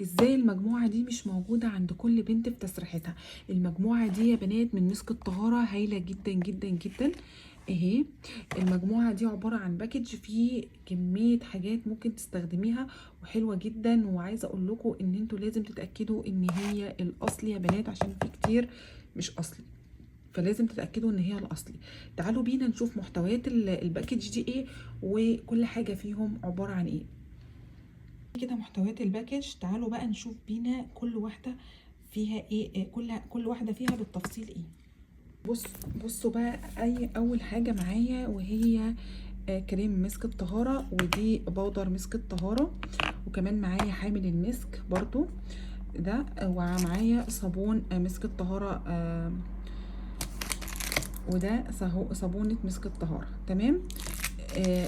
ازاي المجموعة دي مش موجودة عند كل بنت في تسريحتها؟ المجموعة دي يا بنات من مسك الطهارة هايلة جدا جدا جدا. اهي المجموعة دي عبارة عن package فيه كمية حاجات ممكن تستخدميها وحلوة جدا. وعايزة اقول لكم ان انتوا لازم تتأكدوا ان هي الاصلي يا بنات، عشان في كتير مش اصلي، فلازم تتأكدوا ان هي الاصلي. تعالوا بينا نشوف محتويات ال package دي ايه وكل حاجة فيهم عبارة عن ايه. كده محتويات ال package، تعالوا بقى نشوف بينا كل واحدة فيها ايه، كل واحدة فيها بالتفصيل ايه. بصوا بقى، اول حاجة معايا وهي كريم مسك الطهارة، ودي powder مسك الطهارة، وكمان معايا حامل المسك برضو ده، ومعايا صابون مسك الطهارة، وده صابونة مسك الطهارة. تمام.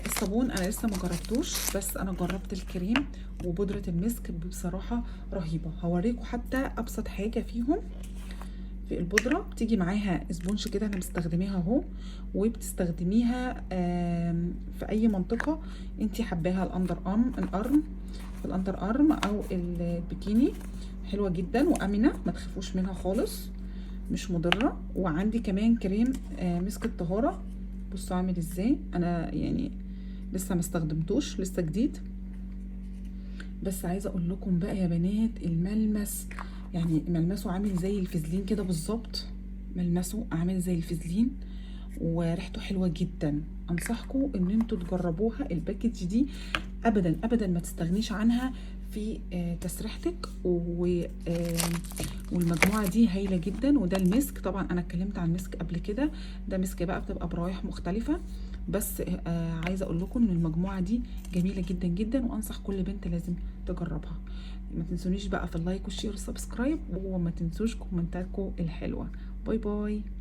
الصابون انا لسه ما جربتوش، بس انا جربت الكريم وبودرة المسك، بصراحة رهيبة. هوريكم حتى ابسط حاجة فيهم. في البودرة بتيجي معاها sponge كده، انا مستخدماها اهو، وبتستخدميها في اي منطقة انتي حباها، ال under arm، ال arm، في ال under arm او البكيني. حلوة جدا وامنة، ما تخافوش منها خالص، مش مضرة. وعندي كمان كريم مسك الطهارة، بصوا عامل ازاي. انا يعني لسه ما استخدمتوش، لسه جديد، بس عايزه اقول لكم بقى يا بنات الملمس، يعني ملمسه عامل زي الفازلين كده بالظبط، ملمسه عامل زي الفازلين وريحته حلوة جدا. انصحكم ان انتوا تجربوها ال package دي، ابدا ابدا ما تستغنيش عنها في تسريحتك. والمجموعة دي هايلة جدا. وده المسك، طبعا انا اتكلمت عن المسك قبل كده، ده مسك بقى بتبقى برايح مختلفة، بس عايزه اقول لكم ان المجموعة دي جميلة جدا جدا، وانصح كل بنت لازم تجربها. ما تنسونيش بقى في ال like وال share وال subscribe، وما تنسوش كومنتاتكم الحلوة. bye bye.